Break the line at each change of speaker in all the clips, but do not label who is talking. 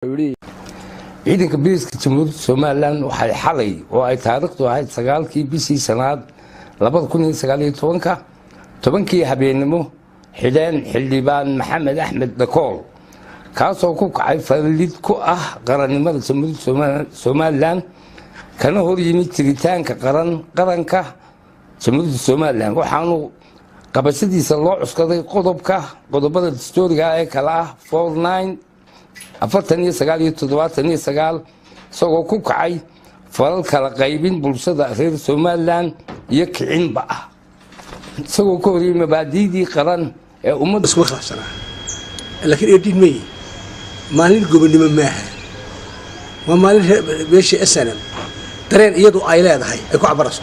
Ciidanka Booliska Jamhuuriyadda Somaliland waxay xalay, oo ay taariikhdu ahayd 9-kii bishii shanaad 2019-ka, 10-kii habeennimo xidheen Xildhibaan Maxamed Axmed Dhakool, kaasoo ku kacay falid ku ah qarannimada Jamhuuriyadda Somaliland, kana hor yimid jiritaanka qaranka Jamhuuriyadda Somaliland. Waxaanu qabashadiisa loo cuskaday qodobka qodobada dastooriga ee kale ah 49, 49 iyo 79, isagoo ku kacay falal kala qaybin bulshada reer Somaliland iyo kicinba ah, isagoo ka horyay mabaadiidii qaran ee ummadda.
Iskuma khilaafsanaa, laakiin 18 May maalin gobonnimo maaha. Waa maalin beesha SNM dareen iyadu ay leedahay ay ku cabarayso.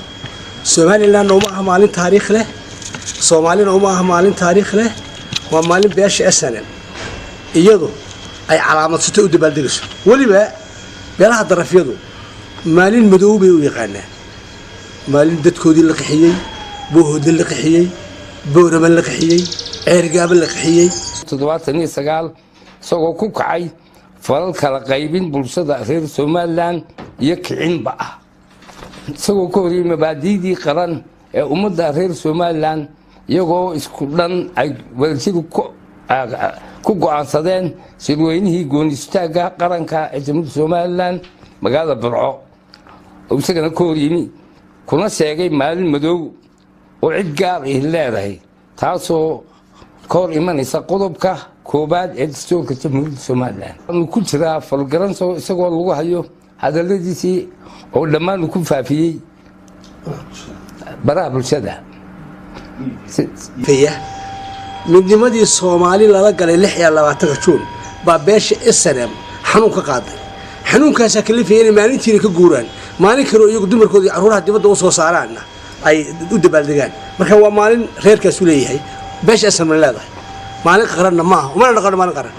Somalilandna uma aha maalin taariikh leh, Soomaalina uma aha maalin taariikh leh. Waa maalin beesha SNM iyadu ay calaamadsato, u dabaaldegayso. Weliba beelaha darafyadu maalin madow bay u yaqaanaan, maalin dadkoodii la qixiyey, Boohoodle la qixiyey, Boorama la qixiyey, Ceergaaba la qixiyey.
79, isagoo ku kacay falal kala qaybin bulshada reer Somaliland iyo kicinba ah, isagoo ka horyay mabaadiidii qaran ee ummadda reer Somaliland, iyagoo isku dhan ay wadajir ku go-aansadeen shirweynihii goonistaagga qaranka ee Jamhuuriyadda Somaliland magaalada Burco, oo isagana ka horyimi kuna sheegay maalin madow oo cid gaar ihi leedahay, taasoo ka hor imanaysa qodobka koobaad ee dastuurka Jamhuuriyadda Somaliland. Uu ku jiraa falgaranso isagoo lagu hayo hadaladiisii oo dhammaan uu ku faafiyey baraha bulshada.
Midnimadii Soomaali lala galay 26-ka Juun baa beesha SNM xanuun ka qaaday. Xanuunkaasaa kalifaya inay maalintiina ka guuraan, maalin kaleo iyagu dumarkooda iyo carruuraha dibadda u soo saaraanna ay u dabaaldegaan. Marka waa maalin reerkaasu leeyahay, beesha SNM leedahay, maalin qaranna maaha, umana dhaqano maalin qaran.